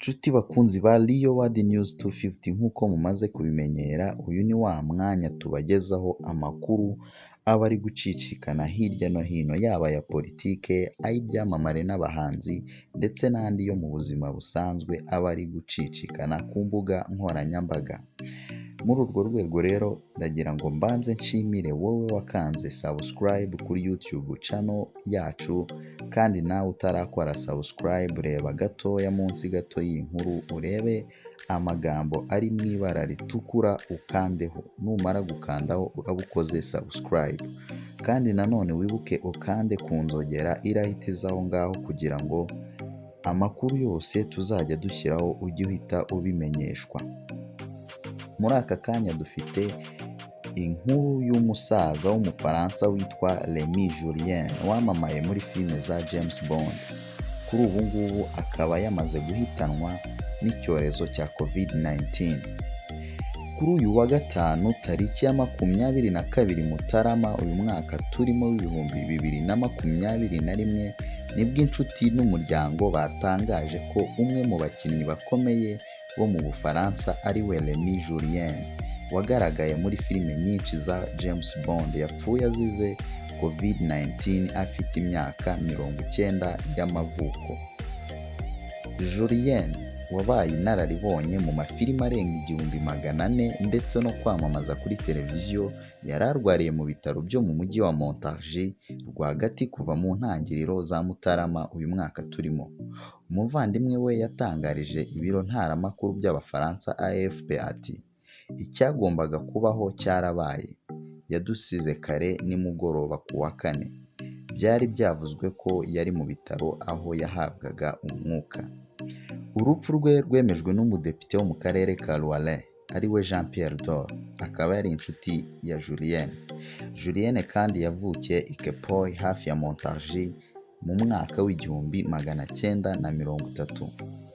Nshuti bakunzi ba Real World News 250, nk'uko mumaze kubimenyera, uyu ni wa mwanya tubagezaho amakuru aba ari gucicikana hirya no hino, yaba aya politike, ay'ibyamamare n'abahanzi, ndetse n'andi yo mu buzima busanzwe aba ari gucicikana ku mbuga nkoranyambaga. Muri urwo rwego rero, ndagira ngo mbanze nshimire wowe wakanze subscribe kuri YouTube channel yacu, kandi nawe utarakora subscribe, reba gatoya munsi gato y'iyi nkuru, urebe amagambo ari mu ibara ritukura, ukandeho. Numara gukandaho uraba ukoze subscribe. Kandi nanone wibuke ukande ku nzogera irahita iza aho ngaho, kugira ngo amakuru yose tuzajya dushyiraho ujye uhita ubimenyeshwa. Muri aka kanya dufite inkuru y'umusaza w'Umufaransa witwa Remy Julien, wamamaye muri filime za James Bond. Kuri ubu ngubu akaba yamaze guhitanwa n'icyorezo cya COVID-19. Kuri uyu wa gatanu, tariki ya 22 Mutarama uyu mwaka turimo w'2021, nibwo inshuti n'umuryango batangaje ko umwe mu bakinnyi bakomeye bo mu Bufaransa, ari we Remy Julien, wagaragaye muri filime nyinshi za James Bond, yapfuye azize COVID-19 afite imyaka 90 y'amavuko. Julien wabaye inararibonye mu mafilime arenga 1400 ndetse no kwamamaza kuri televiziyo, yari arwariye mu bitaro byo mu mujyi wa Montargis rwagati kuva mu ntangiriro za Mutarama uyu mwaka turimo. Umuvandimwe we yatangarije ibiro ntaramakuru by'Abafaransa AFP ati: "Icyagombaga kubaho cyarabaye, yadusize kare nimugoroba ku wa kane. Byari byavuzwe ko yari mu bitaro aho yahabwaga umwuka." Urupfu rwe rwemejwe n'umudepite wo mu karere ka Loiret, ariwe Jean Pierre Door, akaba yari inshuti ya Julien. Julien kandi yavukiye i Cepoy hafi ya Montargis mu mwaka w'1930.